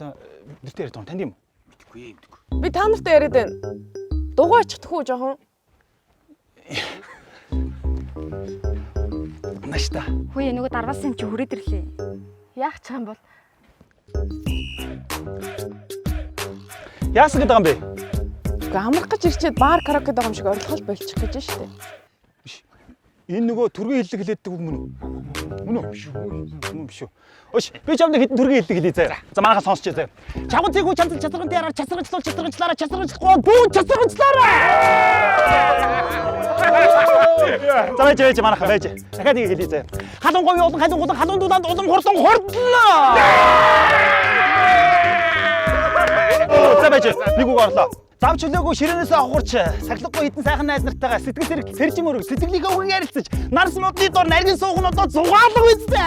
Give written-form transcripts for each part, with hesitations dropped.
Одоо нэртэй яриад байгаа юм танд юм уу? Мэдгүй мэдгүй. Би та нартай яриад байна. Дугуй очих тхүү жоохон. Наашта. Хөөе нөгөө дарваасан юм чи хүрээд ирлээ. Яах ч юм бол Яасан гэдэг юм бэ? Үгүй амрах гэж ирчээд бар караоке байгаа юм шиг орилгол болчих гэж штэ. Биш. Энэ нөгөө түргэн хиллэг хэлээддэг үг мөн үү? Мөн үү? Биш үү. Мөн биш үү. Өш, би чамд хэдэн түргэн хиллэг хэлье заяа. За манайхаа сонсч заяа. Чавган цэгүү чамдал часарган дээрээ часарганчлуул часарганчлаараа часарганчлахгүй бүү часарганчлаараа. За байж байж манайхаа байж. Дахиад нэг хэлье заяа. Халуун говийн улан халуун гулан халуун дулаанд улам хурдан хурдлаа. За байж нэг үг орлоо. Зав чөлөөгөө ширээнээс авахурч сахилгагүй хитэн сайхан найз нартайгаа сэтгэл зэрэг сэржим өрөг сэтгэлийнхээ үгийг ярилцаж нарс модны дор нарийн суух нь одоо зугаалга үстэ.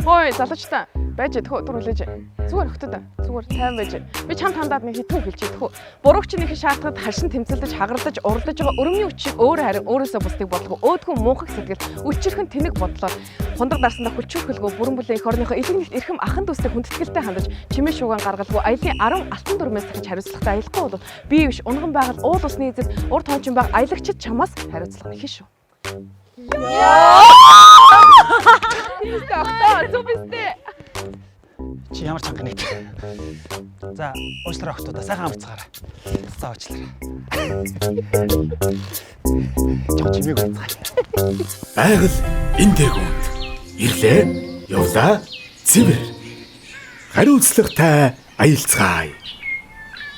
Хөөе залуучтай байж тхүү түр хүлээж. Зүгээр хөтөд зүгээр тайван байж. Би чам тандаад нэг хитүү хэлж тхүү. Буруугч нэг шаардлагад харшин тэмцэлдэж хагардаж уралдаж байгаа өрөмний хүчийг өөр харин өөрөөсөө бусдыг бодлого өөдгөн муухай сэтгэл үлчирхэн тэнэг бодлоор хундаг дарсандаа хүлчүүхэлгүй бүрэн бүлээн эх орныхоо элэг нэгт эрхэм ахан дүүстэй хүндэтгэлтэй хандаж чимээ шууган гаргалгүй аялын 10 алтан дүрмээс дахиж хариуцлагатай аялахгүй бол би биш унган байгаль уул усны эзэд урд хончин баг аялагчид чамаас хариуцлага нэхэ шүү. Яа! Огтоо зүг бистэ. Чи ямар чанга нэгт. За уучлаарай охтуудаа сайхан амарцгаарай. За уучлаарай. Жог чимээг байцгаая. Байгаль энэ тэргуунд. Ирлээ, явлаа, цэвэр. Хариуцлагатай аялцгаая.